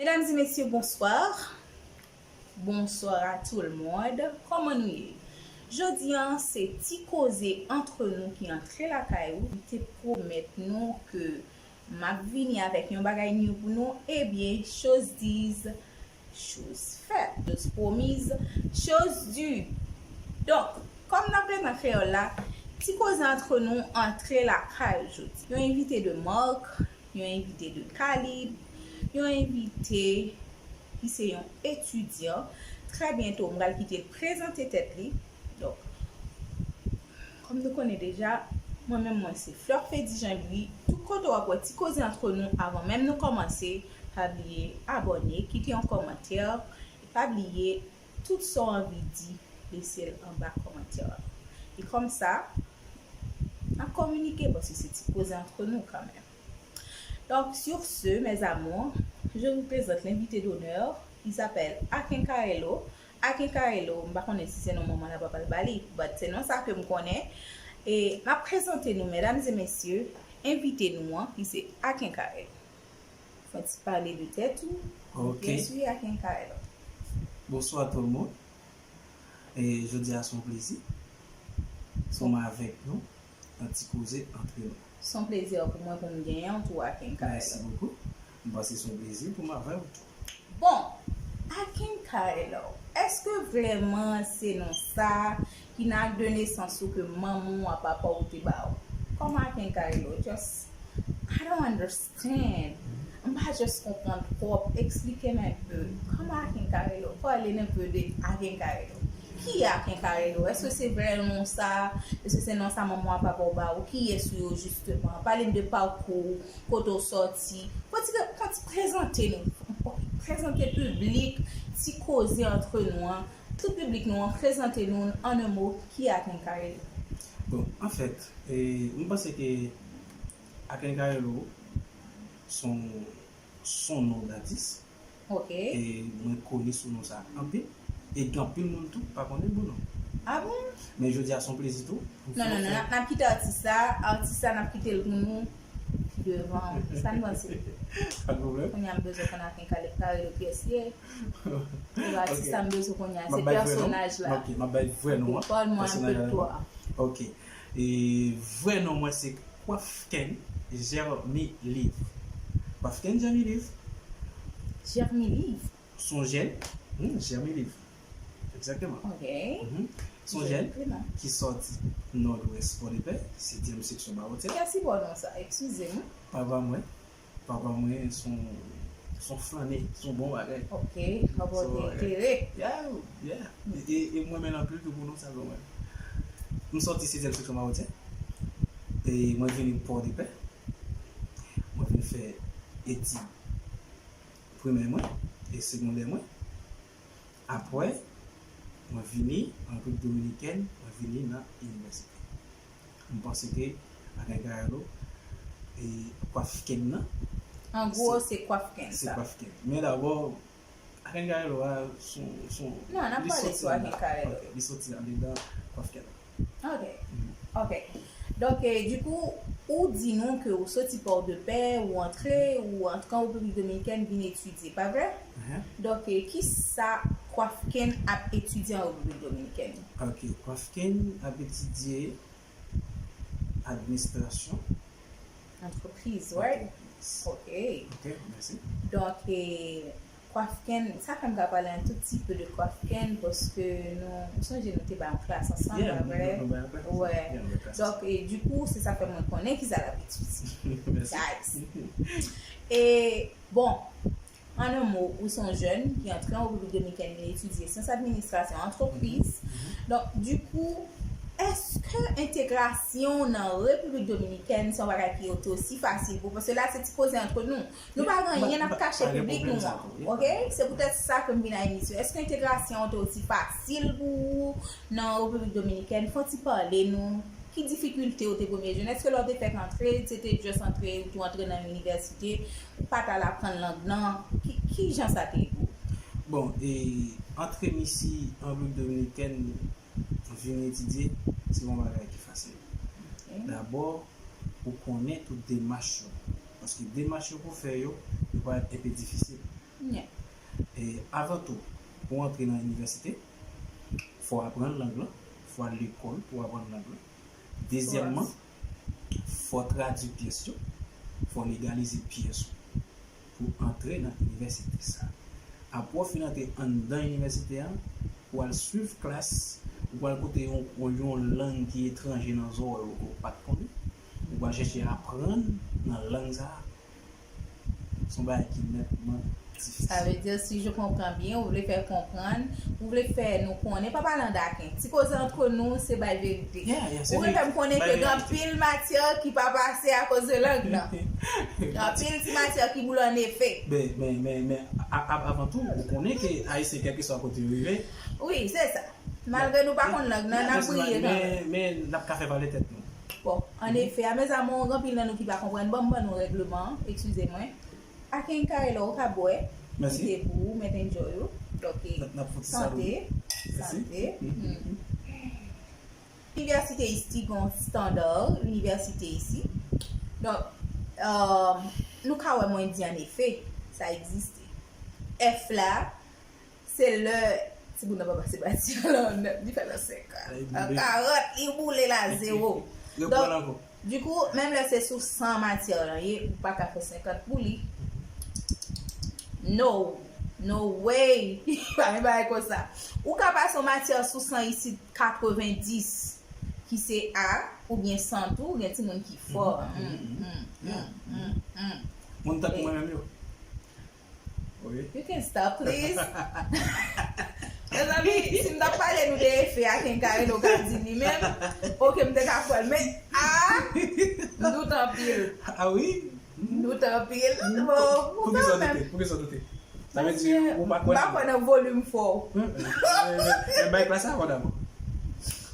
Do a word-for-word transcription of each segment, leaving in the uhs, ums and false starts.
Medam e mesye, bonswa. Bonswa a tout le monde. Kòman nou ye? Jodi a, se ti koze antre nou ki antre lakay ou. M te pwomèt nou ke m ap vini avèk yon bagay new pou nou. Ebyen, chose dite, chose faite. Chose promise, chose due. Donk, kòm nan prezan kreyòl la, ti koze antre nou antre lakay ou jodi. Yon envite de marque, yon envite de kalib, yon envite ki se yon etidyan. Trè byento, m pral kite l prezante tèt li. Donk, kòm nou konnen deja, mwen menm mwen se Fleur Fedy Jean Louis. Tout kote w ap wè ti koze antre nou, avan menm nou kòmanse, pa bliye abòne, kite yon kòmantè, e pa bliye tout sa w anvi di, lese l anba kòmantè a. E kòmsa, n ap kominike, paske se ti koze antre nou kanmenm. Donc, sur ce, mes amours, je vous présente l'invité d'honneur. Il s'appelle Aken Carelo. Aken Carelo, m pa konnen si se non manman l a papa l ba li, but se non sa ke m konnen. E m ap prezante nou, medam e mesye, envite nou an, ki se Aken Carelo. Fè ti pale de tèt ou. Ok. Kiyès ou ye, Aken Carelo? Bonsoir tout le monde. E jodi a se yon plezi pou m avèk nou nan ti koze antre nou. Se yon plezi pou mwen pou m genyen w tou, Aken Carelo. Mèsi bokou. M panse se yon plezi pou m avè w tou. Bon, Aken Carelo, èske vrèman se non sa ki nan ak de nesans ou ke manman w a papa w te ba w? Kòman Aken Carelo? Just, I don't understand. M pa just konprann twòp. Eksplike m enpe. Kòman Aken Carelo? Pale n enpe de Aken Carelo. Ki Aken Carelo? Èske se vrè non sa? Èske se non sa manman w a papa w ba w? Kiyès ou yo jisteman? Pale m de pakou w, kote w sòti. Fò ti, fò ti prezante nou. Prezante piblik ti koze antre nou an. Tout piblik nou an, prezante nou an un mot, ki Aken Carelo? Bon, anfèt, e, m panse ke Aken Carelo se yon, se yon non datis. Ok. E mwen koni sou non sa anpil. E gen anpil moun tou pa konnen bon non. Ah bon? Men jodi a se yon plezi tou. Non, non, non, n ap, n ap kite atis la. Atis la, n ap kite l pou nou devan. Sa n panse? Pa de pwoblèm. Kounye a m bezwen konn Aken Carelo kiyès li ye. Se pa atis la m bezwen konnen, se pèsonaj la. Ok, m ap bay vrè non an. Pèsonaj la. Ok. E vrè non mwen se Kwafken Jermiliv. Kwafken Jermiliv. Jermiliv? Se yon jèn. Hmm, Jermiliv. Egzakteman. Ok. Mhm. Se yon jèn ki sòti Nòdwès Pòdepè, setyèm seksyon Bawotyè. Kiyès ki ba w non sa? Eskize m. Papa mwen. Papa mwen se yon, se yon flannè, se yon bon bagay. Ok, papa w te eklere. Yeah, yeah. E, e mwen menm anpil tou pou non sa, mwen. M sòti setyèm seksyon Bawotyè. E mwen vini Pòdepè. Mwen vin fè etid primè mwen e segondè mwen. Apre, mwen vini an Repiblik Dominikèn, mwen vini nan inivèsite. M panse ke Aken Carelo, e, Kwafken nan, an gwo, se Kwafken sa. Se Kwafken. Men dabò, Aken Carelo a, se yon, se yon, non, n ap pale sou Aken Carelo. Ok, li sòti andedan Kwafken. Ok. Ok. Donk, e, dikou, ou di nou ke ou soti Pòdepè, ou antre, ou antre an Repiblik Dominikèn vin etidye, pa vre? Donk, e, kisa Kwafken ap etidye an Repiblik Dominikèn? Ok, Kwafken ap etidye administrasyon. Antrepriz, right? Antrepriz. Ok. Ok, mèsi. Donk, e, Kwafken, sa fè m ka pale un tout petit peu de Kwafken, paske nou, m sonje nou te bay yon klas ansanm, pa vre? Yeah, nou, nou bay yon klas ansanm. Yeah, nou bay klas ansanm. Donk, e, dikou, se sa fè mwen konnen kisa l ap etidye. Mèsi. Guys. E, bon, an un mot, ou se yon jèn ki antre an Repiblik Dominikèn, vin etidye syans administrasyon antrepriz. Mhm, mhm. Donk, dikou, èske entegrasyon w nan Repiblik Dominikèn se yon bagay ki te osi fasil pou, paske la, se ti koze antre nou. Nou pa gen anyen n ap kache piblik nou an. Ok? Se poutèt sa ke m vin nan emisyon. Èske entegrasyon an te osi fasil pou ou nan Repiblik Dominikèn? Fè w ti pale nou. Ki difikilte w te premye jwenn? Èske lè w te fèk antre, se te just antre, ou tou antre nan yon inivèsite, ou pa t al aprann lang nan? Ki, ki jan sa te ye pou ou? Bon, e, antre m isi an Repiblik Dominikèn, vin etidye, se yon bagay ki fasil. Ok. Dabò, ou konnen tout demach yo. Paske demach yo pou fè yo, yo parèt enpe difisil. E avan tou, pou w antre nan inivèsite, fò w aprann lang lan, fò w al lekòl pou w aprann lang lan. Dezyèmman, fò w tradui pyès yo, fò w legalize pyès ou pou w antre nan inivèsite sa a. Apre w fin antre anndan inivèsite a, pou w al swiv klas, ou pral koute yon, yon, yon lang ki etranje nan zòrèy ou ke w pa t konnen, ou pral chèche aprann nan lang sa a. Se yon bagay ki nètman difisil. Sa vle di, si je konprann byen, ou vle fè konprann, ou vle fè nou konnen, pa pale an daken. Ti koze antre nou, se bay verite. Yeah, yeah, se Ou vle fè m verite. konnen Bay ke gen verite. Anpil matyè ki pa pase akoz de lang nan. Gen anpil ti matyè ki boule an efe. Men, men, men, men a, a, avan tou, ou konnen ke Ayisyen, kèlkeswa kote yo rive, Wi, se sa. Malgre nou pa konn lang nan, n ap briye kanmenm. Men, men n ap ka fè pale tèt nou. Bon, an efe, a, mes amours, gen anpil nan nou ki pa konprann. Ban m ban nou règleman an, eskize mwen. Aken Carelo, ou ka bwè. Mèsi. Kite pou ou, mèt enjoy ou. Ok. N ap, n ap fout sa Sante. Mèsi. Sante. Hmm. Inivèsite isit gen yon standard, inivèsite isit. Donk, euh, nou ka wè mwen di an efe, sa egziste. F la, se lè timoun nan pa pase matyè lan, li fè nan senk an. Ay, An boule. karant, li boule la zewo. Reprann ankò. Du coup, menm lè se sou san matyè lan ye, ou pa ka fè senkant pou li. No. No way. Pa gen bagay konsa. Ou ka pase yon matyè sou san isit katrevendis ki se A, oubyen san tou, gen timoun ki fò. Mm, mm, mm, mm, mm. Moun tankou mwen menm yo. Wi. You can stop, please. Mezanmi, si m t ap pale nou de efe Aken Carelo ka di li menm, ok, m te ka kwè l. Men, ah, m doute anpil. Ah wi? M doute anpil. Bon, Poukisa w kanmenm. Doute? Poukisa w doute? Sa vle di ou pa kwè M pa kwè nan volim fò. Men bay klas avan dabò.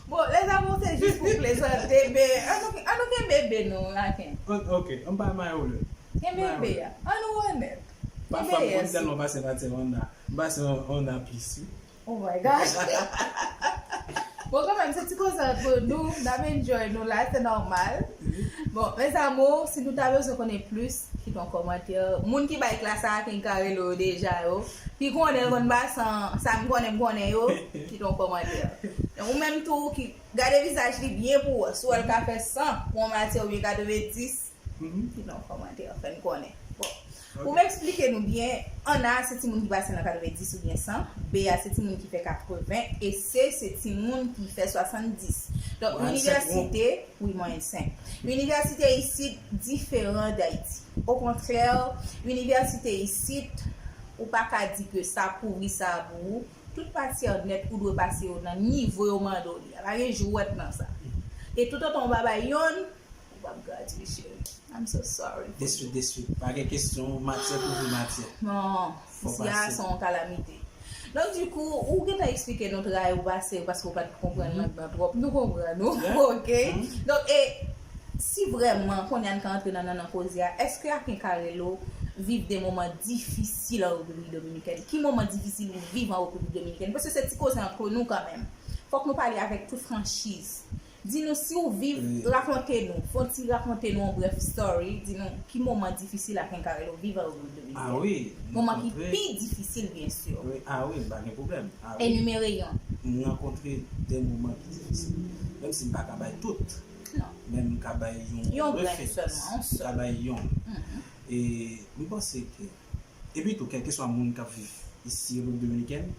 Bon, les amours, se jis pou plezante, men an nou, an nou kenbe B nou, Aken. Ok, an pa may ou lè. Kenbe B a. An nou onèt. Pafwa m konn Kenbe S. Tèlman pase matyè Honda. M pase yon Honda plis, wi. Oh my gosh. Bon, kanmenm, se ti koze antre nou, n ap enjoy nou la, se nòmal. Bon, mes amours, si nou ta bezwen konnen plis, kite yon kòmantè. Moun ki bay klas a Aken Carelo yo deja yo, ki konnen l konn ba san, sa m konnen m konnen yo, kite yon kòmantè. Ou menm tou, ki gade vizaj li byen pou wè, si w wè l ka fè san pou yon matyè oubyen katrevendis, kite yon kòmantè, fè n konnen. Bon. Pou m eksplike nou byen, Anna se timoun ki pase nan katrevendis oubyen san, Bea se timoun ki fè katreven, e C se timoun ki fè swasanndis. Donk, inivèsite, wi, mwayèn senk. Inivèsite isit diferan d Ayiti. Okontrè, inivèsite isit, ou pa ka di ke sa kouvri sa pou ou. Tout matyè nèt ou dwe pase yo nan nivo yo mande w li a. Pa gen jwèt nan sa. E toutotan w pa bay yonn, ou p ap gradye, cheri. I'm so sorry. Deswit, deswit. Pa gen kesyon, matyè kouvri matyè. Non, isi a se yon kalamite. Donk, du coup, ou gentan eksplike nou travay ou pase, paske ou pa t konprann lang nan twòp. Nou konprann ou, ok? Donk, e si vrèman, kounye a n ka antre nan nannan koze a, èske Aken Carelo viv de moman difisil an Repiblik Dominikèn? Ki moman difisil ou viv an Repiblik Dominikèn? Paske se ti koze antre nou kanmenm. Fòk nou pale avèk tout franchiz. Di nou si w viv, rakonte nou, fè yon ti rakonte nou yon brèf story, di nou ki moman difisil Aken Carelo viv an Repiblik Dominikèn. Ah wi, moman ki pi difisil, byen si. Wi, ah wi, pa gen pwoblèm. Ah wi. Enimere yon. M rankontre de moman ki difisil. Menm si m pa ka bay tout. Non. Men m ka bay yon Yon grenn referans. Sèlman, yon M ka bay yon. E m panse ke, epi tou, kèlkeswa moun k ap viv isi Repiblik Dominikèn,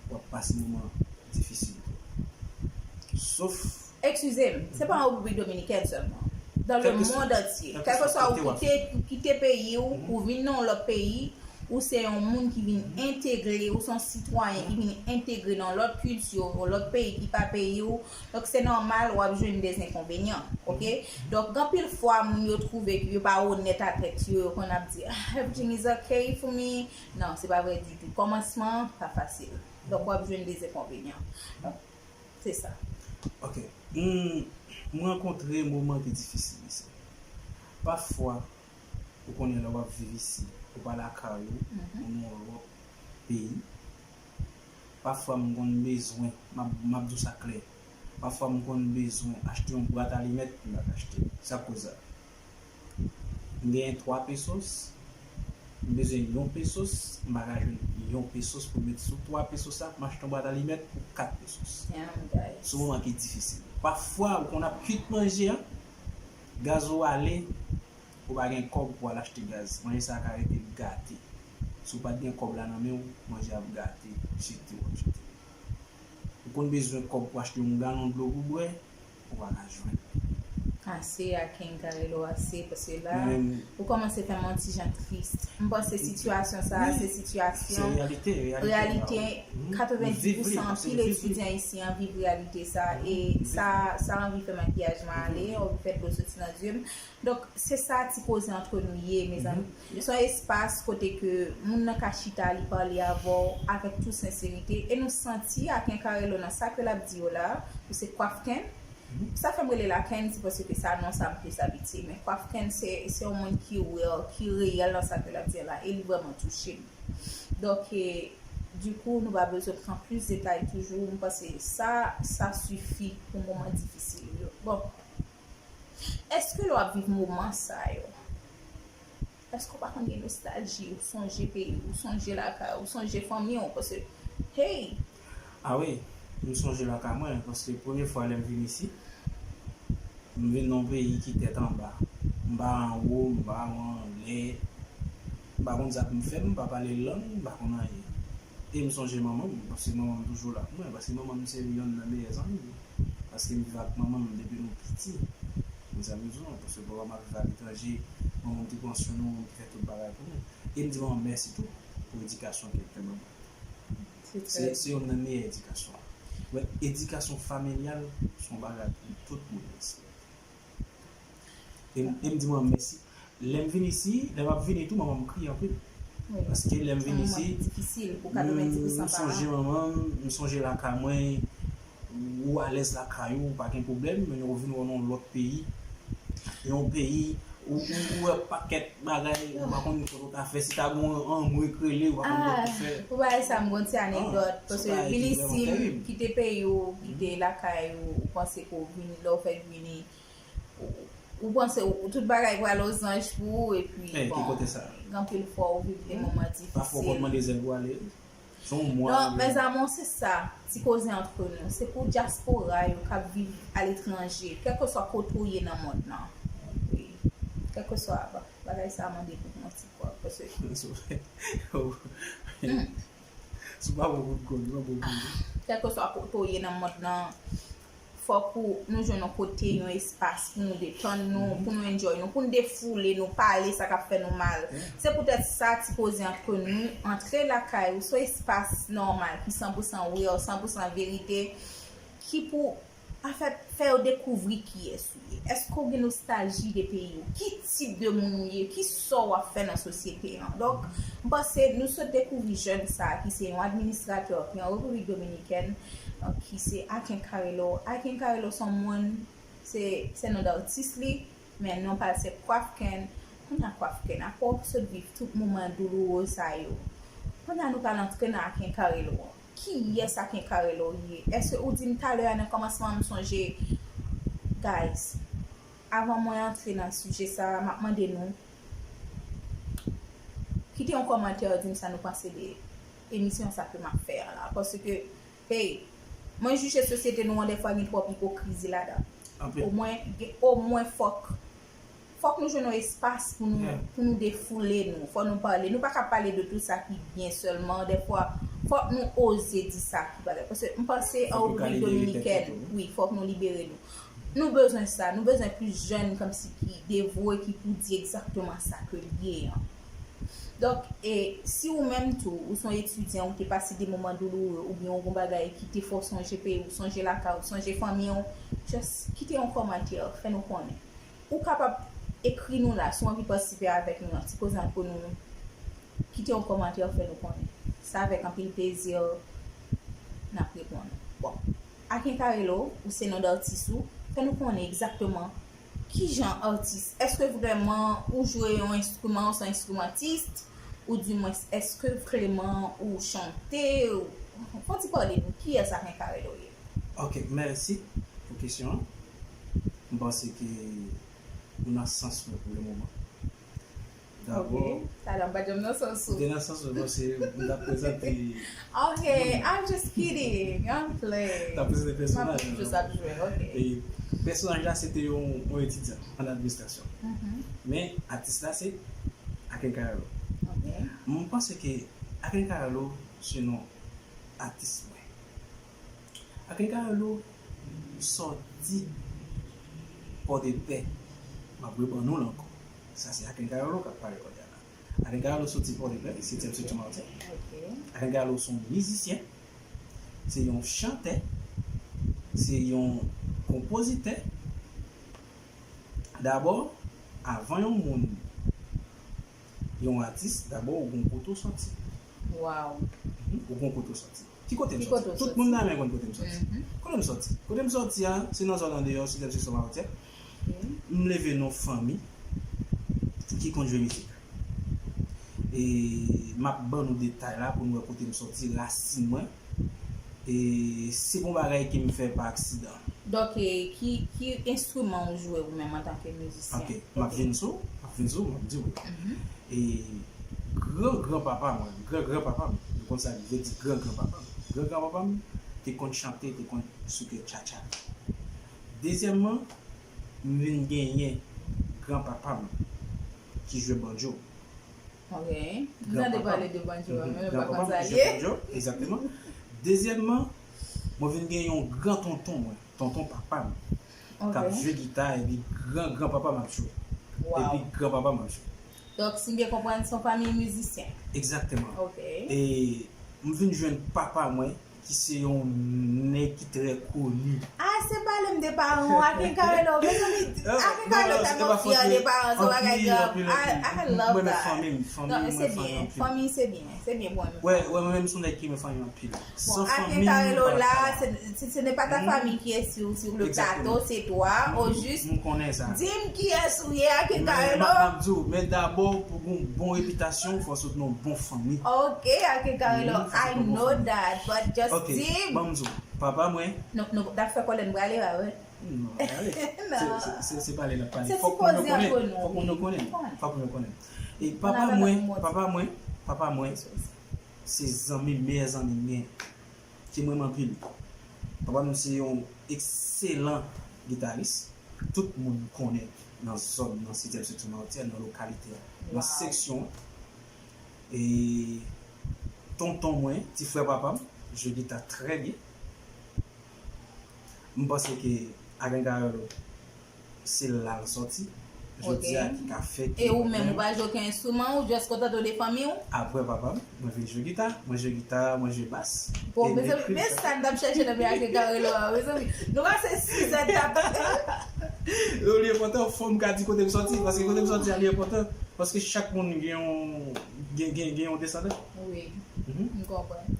w ap pase moman difisil tou. Sof Eskize m, se pa an Repiblik Dominikèn sèlman. Dans le monde entier. Kèlkeswa ou kite, ou kite peyi w, ou vin nan yon lòt peyi, ou se yon moun ki vin entegre, ou se yon sitwayen ki vin entegre nan yon lòt kilti, yon lòt peyi ki pa peyi w. Donk, se nòmal, w ap jwenn de enkonvenyan, ok? Donk, gen anpil fwa, moun yo twouve ke yo pa onèt a tèt yo, yo konn ap di, "Ah, everything is okay for me." Non, se pa vre ditou. Kòmansman an pa fasil. Donk, w ap jwenn de enkonvenyan. Donk, se sa. Ok. M, m rankontre moman ki difisil isi. Pafwa, ou konnen lè w ap viv isi, ou pa lakay ou, ou nan yon lòt peyi. Pafwa, m konn bezwen, m ap, m ap di w sa klè, pafwa, m konn bezwen achte yon bwat alimèt, m pa ka achte. Sa k koz sa? M genyen twa pesos, M bezwen yon pesos, m pa ka jwenn yon pesos pou m met sou twa pesos la pou m achte yon bwat alimèt pou kat pesos. Damn, guys. Se yon moman ki difisil. Pafwa, ou konn ap kwit manje a, gaz ou ale, ou pa gen kòb pou al achte gaz. Manje sa a ka rete gate. Si w pa t gen kòb la nan men w, manje a ap gate, jete w ap jete. Ou konn bezwen kòb pou achte yon galon dlo pou bwè, ou pa ka jwenn. Ase, I can't carry lou ase, paske la, ou kòmanse fè m yon ti jan tris. M panse sitiyasyon sa a, se sitiyasyon, reyalite, katrevendis pousan anpil etidyan isi an viv reyalite sa a, e sa, sa anvi fè makiyaj mwen ale, anvi fè dlo soti nan zye m. Donk, se sa ti koze antre nou ye, mezanmi. Se yon espas kote ke moun nan ka chita, li pale avè w avèk tout senserite, e nou santi Aken Karelo nan sa ke l ap di yo la, pou se Kwafken. Sa fè m rele l Aken, se paske sa non sa m plis abitye, men Kwafken se, se yon moun ki real, ki reyèl nan sa ke l ap di la, e li vrèman touche m. Donk, e, dikou, nou pa bezwen pran plis detay toujou, m panse sa, sa sifi pou moman difisil yo. Bon, èske lè w ap viv moman sa yo, èske w pa konn gen nostalji, ou sonje peyi w, ou sonje lakay w, ou sonje fanmi w, paske, hey! A wi, m sonje lakay mwen, paske premye fwa lè m vin isi, m vin nan yon peyi ki tèt anba. M pa anwo, m pa anlè, m pa konn sa pou m fè, m pa pale lang, m pa konn anyen. E m sonje manman m, paske manman m toujou la pou mwen, paske manman m se yonn nan meyè zanmi m. Paske m viv ak manman m depi nou piti. Mezanmi, di w, paske papa m ap viv aletranje, manman m te pran swen nou, te fè tout bagay pou nou. E m di manman m mèsi tou pou edikasyon ke l te ban mwen. Se, se youn nan meyè edikasyon. Wè, edikasyon familyal se yon bagay pou tout moun respekte. E, e m di manman m mèsi. Lè m vin isi, lè m ap vini tou, manman m kriye anpil. Paske lè m vin isi, m sonje manman m, m sonje lakay mwen, ou alèz lakay ou, ou pa gen pwoblèm, men ou vin wè nan yon lòt peyi, yon peyi, ou, ou, ou wè pakèt bagay, ou pa konn ki ou ka fè, si ta gon anmwe k rele, ou pa konn ki ou fè. Pou bagay sa, m gon ti anekdòt, paske vin isi, kite peyi ou, kite lakay ou, ou panse ke w vini, lè w fèk vini, ou, ou panse ou, tout bagay pral ozanj pou ou, epi, bon, gen anpil fwa ou viv de moman difisil. Non, mes amours, se sa, ti koze antre nou. Se pou dyaspora yo k ap viv aletranje, kèlkeswa kote w ye nan mond lan. Wi. Kèlkeswa, bon, bagay sa a mande pou yon ti kòb, paske si w pa bon pou kòb, ou pa bon pou li. Kèlkeswa kote w ye nan mond lan, fòk ou, nou jwenn yon kote, yon espas pou nou detann nou, pou nou enjoy nou, pou nou defoule nou, pale sa k ap fè nou mal. Se poutèt sa, ti koze antre nou, antre lakay ou, se yon espas nòmal, ki san pou san real, san pou san verite, ki pou, anfèt, fè yo dekouvri kiyès ou ye. Èske w gen nostalji de peyi w? Ki tip de moun ou ye? Kisa w ap fè nan sosyete an? Donk, m panse nou sot dekouvri jèn sa a ki se yon administratè ki an Repiblik Dominikèn, donk, ki se Aken Karelo. Aken Karelo se yon moun, se, se non datis li, men non pa l se Kwafken. Kounye a Kwafken, apre w sot viv tout moman douloure sa yo, kounye a nou pral antre nan Aken Karelo an. Kiyès Aken Karelo ye? Èske ou di m talè a nan kòmansman an, m sonje, guys, avan mwen antre nan sijè sa a, m ap mande nou, kite yon kòmantè, di m sa nou panse de emisyon sa ke m ap fè a la. Paske, hey, mwen jije sosyete nou an dèfwa gen twòp ipokrizi ladan. Omwen, gen, omwen fòk, fòk nou jwenn yon espas pou nou, pou nou defoule nou, fò nou pale. Nou pa ka pale de tout sa ki byen sèlman, dèfwa, fòk nou oze di sa ki pa byen. Paske m panse an Repiblik Dominikèn, wi, fòk nou libere nou. Nou bezwen sa, nou bezwen plis jèn kòmsi ki devwe, ki pou di egzakteman sa ke l ye an. Donk, e, si ou menm tou, ou se yon etidyan, ou te pase de moman douloure, oubyen ou gon bagay ki te fè w sonje peyi w, sonje lakay w, sonje fanmi w, just kite yon kòmantè, fè nou konnen. Ou kapab ekri nou la, si w anvi patisipe avèk nou nan ti koze antre nou, kite yon kòmantè, fè nou konnen. Se avèk anpil plezi n ap reponn. Bon, Aken Karelo, ou se non datis ou, fè nou konnen egzakteman kijan atis, èske vrèman ou jwe yon enstriman, ou se yon enstrimantis, oudimwens, èske vrèman ou chante, ou, fè w ti pale nou, kiyès Aken Karelo ye? Ok, mèsi pou kesyon an. M panse ke ou nan sans mwen pou le moman. Dabò, Talè m pa janm nan sans ou. Te nan sans ou, bon, se m t ap prezante. Ok, I'm just kidding. I'm playing. M t ap prezante pèsonaj. M ap jis ap jwe, ok. E pèsonaj la se te yon, yon etidyan an administrasyon. Men atis la se Aken Carelo. Ok. Mwen panse ke Aken Carelo se non atis mwen. Aken Carelo sòti Pòdepè. M ap reban nou l ankò. Sa se Aken Carelo k ap pale kòdya la. Aken Carelo sòti Pòdepè, setyèm seksyonal. Ok. Aken Carelo se yon mizisyen, se yon chantè, se yon konpozitè. Dabò, avan yon moun, yon atis, dabò ou gon kote w sòti. Wow. Ou gon kote w sòti. Ki kote m sòti? Tout moun nan men konn kote m sòti. Kote m sòti? Kote m sòti a, se nan zòn andeyò, se nan zòn Mawotyè. M leve nan fanmi ki konn jwe mizik. E m ap ban nou detay la pou nou wè kote m sòti, rasin mwen. E se yon bagay ke m fè pa aksidan. Donk, e, ki, ki enstriman ou jwe ou menm antanke mizisyen? Ok, m ap vin sou, m ap vin sou, m ap di w. E gran gran papa mwen, gran gran papa m, nou konn sa li vle di gran gran papa m. Gran gran papa m te konn chante, te konn souke tchatcha. Dezyèmman, m vin genyen gran papa m ki jwe banjo. Ok. M tande pale de banjo, men m pa konn sa l ye. Egzakteman. Dezyèmman, mwen vin gen yon gran tonton mwen, tonton papa m, k ap jwe gita, epi gran gran papa m ap jwe. Epi gran papa m ap jwe. Donk, si m byen konprann, se yon fanmi mizisyen. Egzakteman. Ok. E m vin jwenn papa mwen, ki se yon nèg ki trè koni. Ah, se pale m de paran w, Aken Carelo, mezanmi, Aken Carelo tèlman fyè de paran, se yon bagay grav. I, I love that. Non, se byen, fanmi se byen, se byen pou mwen. Wè, wè, mwen menm se yon nèg ki renmen fanmi anpil. Bon, Aken Carelo la, ce, ce n'est pas ta famille qui est sur, sur le plateau, c'est toi, au juste. M konnen sa. Di m kiyès ou ye, Aken Carelo. M ap di w, men dabò pou gon bon repitasyon, fò sot nan yon bon fanmi. Ok, Aken Carelo, I know that, but just di m. Ok, ban m di w, papa mwen. Nou, nou, n ap fè kòlè n prale la, wi. Non, ale. Se, se, se pale n ap pale. Fòk moun yo konnen. Fòk moun yo konnen. Fòk moun yo konnen. E papa mwen, papa mwen, papa mwen, se zanmi, meyè zanmi m gen. Ki m renmen anpil. Papa m se yon ekselan gitaris. Tout moun konnen nan zòn, nan setyèm seksyon Mawotyè, nan lokalite a, nan seksyon an. E tonton mwen, ti frè papa m, jwe gita trè byen. M panse ke Aken Carelo, se la l sòti. Jodi a ki ka fè ke... E ou menm, ou pa jwe okenn enstriman, ou just kontante w de fanmi w? Apre papa m, mwen vin jwe gita, mwen jwe gita, mwen jwe bas. Bon, mezanmi, men sa n t ap chèche nan men Aken Carelo a, mezanmi. Nou pase sis zè n t ap... Li enpòtan, fò m ka di kote m sòti, paske kote m sòti a li enpòtan, paske chak moun gen yon, gen, gen, gen yon desandan. Wi, m konprann.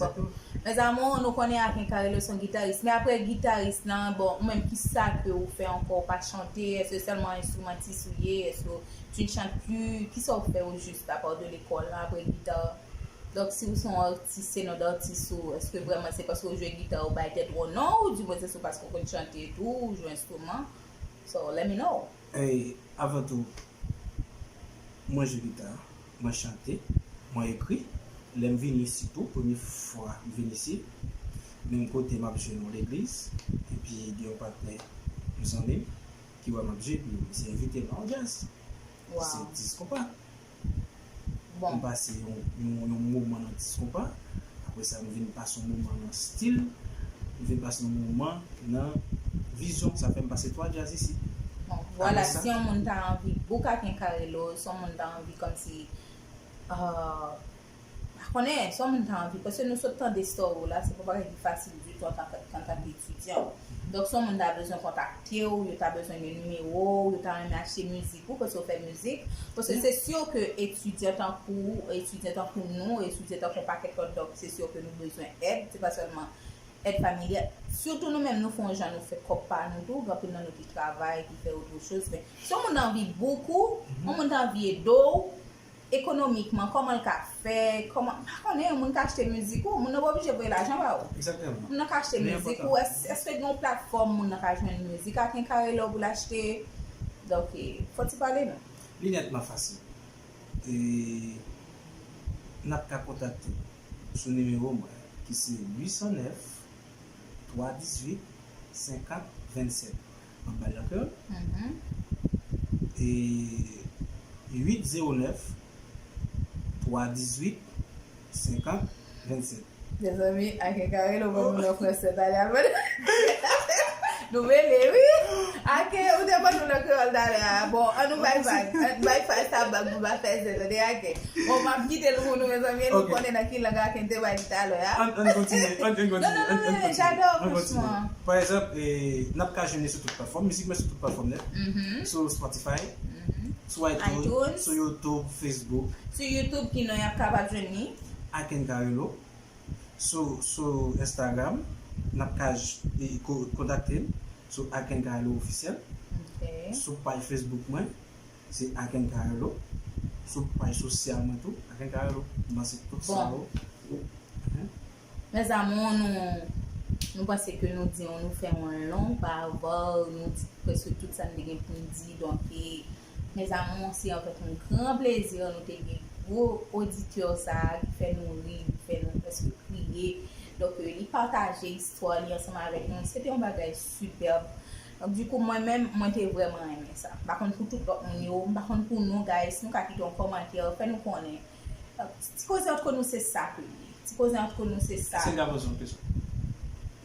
Bon. Mes amours, nou konnen Aken Carelo se yon gitaris. Men apre gitaris lan, bon, ou menm, kisa ke ou fè ankò? Ou pa chante? Èske sèlman enstrimantis ou ye? Est-ce que tu ne chantes plus? Kisa ou fè au juste, à part de l'école lan, apre gita? Donk, si ou se yon atis, se non d atis ou, èske vrèman se paske ou jwe gita ou bay tèt ou yon non, oudimwens èske se paske ou konn chante tou, ou jwe enstriman? So, let me know. Ey, avan tou, mwen jwe gita, mwen chante, mwen ekri. Lè m vini isi tou, premye fwa m vin isi, menm kote m ap jwe nan legliz, epi gen yon patnè, yon zanmi m, ki wè m ap jwe, epi misye envite m nan yon djaz. Se dis konpa. M pase yon, yon, yon moman nan dis konpa. Apre sa, m vin pase yon moman nan stil. M vin pase yon moman nan vizyon. Sa fè m pase twa djaz isi. Bon, vwala, si yon moun ta anvi bouk Aken Carelo, si yon moun ta anvi kòmsi, euh, pa konnen, si yon moun ta anvi, paske nou sot tande story w la, se pa bagay ki fasil ditou antanke, antanke etidyan. Donk, si yon moun ta bezwen kontakte w, yo ta bezwen gen nimewo w, yo ta renmen achte mizik ou, paske w fè mizik. Paske se si ke etidyan tankou w, etidyan tankou nou, etidyan tankou yon pakèt lòt, donk, se si ke nou bezwen èd, se pa sèlman èd familyal. Sitou nou menm, nou fè yon jan nou fè kòb pa nou tou, gen anpil nan nou ki travay, ki fè otro choz, men si yon moun anvi book ou, yon moun ta anvi ede w, ekonomikman, kòman l ka fè, kòman, m pa konnen, yon moun ka achte mizik ou, moun nan pa oblije voye lajan ba ou. Egzakteman. Moun nan ka achte mizik ou, èske gen yon platfòm moun nan ka jwenn mizik Aken Carelo pou l achte? Donk, fò ti pale nou. Li nètman fasil. E n ap ka kontakte sou nimewo mwen ki se uit san nèf, twa dizuit, senkant vennsèt. M ap ba l an kreyòl. E uit zewo nèf, twa dizuit, senkant vennsèt. Mezanmi, Aken ka rele w ban nou nan fransè talè a. Nou mele, wi. Aken, ou te ban nou nan kreyòl talè a. Bon, an nou bay vag. An bay faz sa bag pou pa fè zè, tande, Aken. Bon, m ap kite l pou nou, mezanmi, e nou konnen nan ki lang Aken te bay li talè a. An, an kontinye, an, an kontinye, an, an kontinye. J'adore, franchement. Pa egzanp, e, n ap ka jwenn li sou tout platfòm, mizik mwen sou tout platfòm nèt. Sou Spotify, sou iTunes, sou YouTube, Facebook. Sou YouTube, ki non y ap kapab jwenn li? Aken Carelo. Sou, sou Instagram, n ap ka j-, e, ko-, kontakte m sou Aken Carelo Officiel. Sou paj Facebook mwen, se Aken Carelo. Sou paj sosyal mwen tou, Aken Carelo. M panse tout sa yo. Mes amours, nou, nou panse ke nou di yon, nou fè yon long pa avan, nou di prèske tout sa n te gen pou n di. Donk, e, mes amours, se avèk yon gran plezi nou te gen gwo oditè sa a ki fè nou ri, ki fè nou prèske kriye. Donk, e, li pataje istwa li ansanm avèk nou. Se te yon bagay sipèb. Donk, dikou, mwen menm, mwen te vrèman renmen sa. M pa konn pou tout lòt moun yo, m pa konn pou nou, guys, nou ka kite yon kòmantè, fè nou konnen. Ti koze ant nou se sa ke li ye. Ti koze ant nou se sa. Cécile ka poze yon kesyon.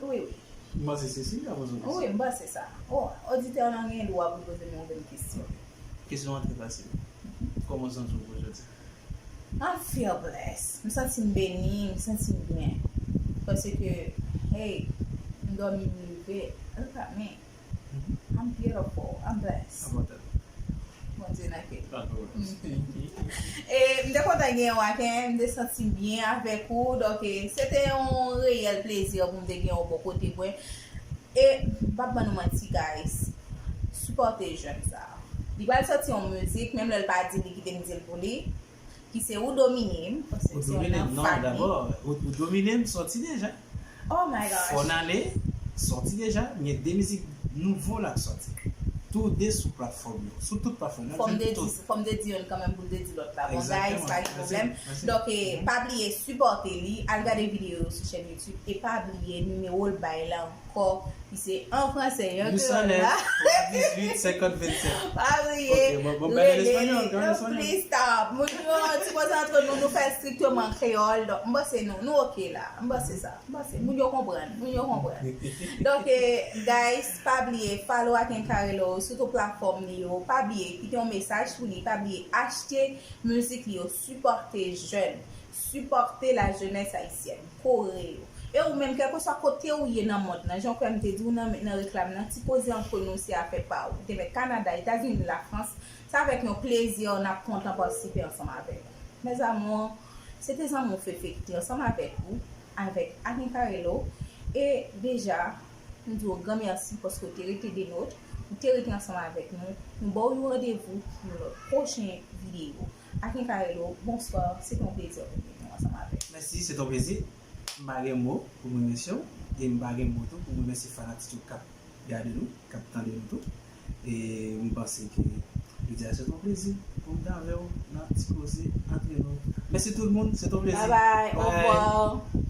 Wi, wi. M panse Cécile ka poze yon kesyon. Wi, m panse sa. O, oditè lan gen dwa pou poze m yon grenn kesyon. Kesyon an trè fasil. Kòman w santi w pou jodi a? I feel blessed. M santi m beni, m santi m byen. Paske, hey, m dòmi, m leve. Look at me. I'm beautiful. I'm blessed. Bondye nan ke. E m te kontan gen w, Aken, m te santi m byen avèk ou. Donk, e, se te yon reyèl plezi pou m te gen w bò kote mwen. E m p ap ban nou manti, guys. Sipòte jèn sa a. Li pral sòti yon mizik, menm lè l pa di li, kite m di l pou li. Ki se Ou Domine M, paske se yon nan fami. Ou domine m, non, dabò, ou, ou domine m sòti deja. Oh my gosh. Fò n ale, sòti deja, men gen de mizik nouvo la k sòti. Tou de sou platfòm yo, sou tout platfòm. Fò m te di, fò m te di youn kanmenm pou m te di lòt la. Bon, guys, pa gen pwoblèm. Donk, e, pa bliye sipòte li, al gade videyo yo sou chèn YouTube, e pa bliye nimewo l bay la ankò, ki se an fransè, an kreyòl la. Twa dizuit, senkant vennsèt. Pa bliye, rele li. Non, please stop. Moun yo, ti koze ant nou, nou fè l strikteman an kreyòl. Donk, m panse nou, nou oke la. M panse sa. M panse moun yo konprann. Moun yo konprann. Donk, e, guys, pa bliye follow Aken Carelo sou tout platfòm li yo. Pa bliye kite yon mesaj pou li. Pa bliye achte mizik li yo. Sipòte jèn. Sipòte la jeunesse haïtienne. Kore yo. E ou menm, kèlkeswa kote ou ye nan mond lan, jan w kwè m te di w nan, nan reklam nan, ti koze ant nou se afè pa ou. Ou te mèt Kanada, Etazini, Lafrans, se avèk yon plezi n ap kontan patisipe ansanm avè w. Mes amours, se te zanmi w Fefe ki te ansanm avèk ou, avèk Aken Carelo. E deja, m di w gran mèsi paske w te rete de nòt, ou te rete ansanm avèk nou. Nou ba w yon randevou pou yon lòt pwochen videyo. Aken Carelo, bonswa, se te yon plezi pou nou ansanm avèk ou. Mèsi, se te yon plezi. M pa gen mo pou m remèsye w, e m pa gen mo tou pou m remèsye fanatik yo k ap gade nou, k ap tande nou tou. E m panse ke jodi a se te yon plezi pou m te avè w nan Ti Koze Ant Nou. Mèsi tout moun, se te yon plezi. Bye bye, au revoir.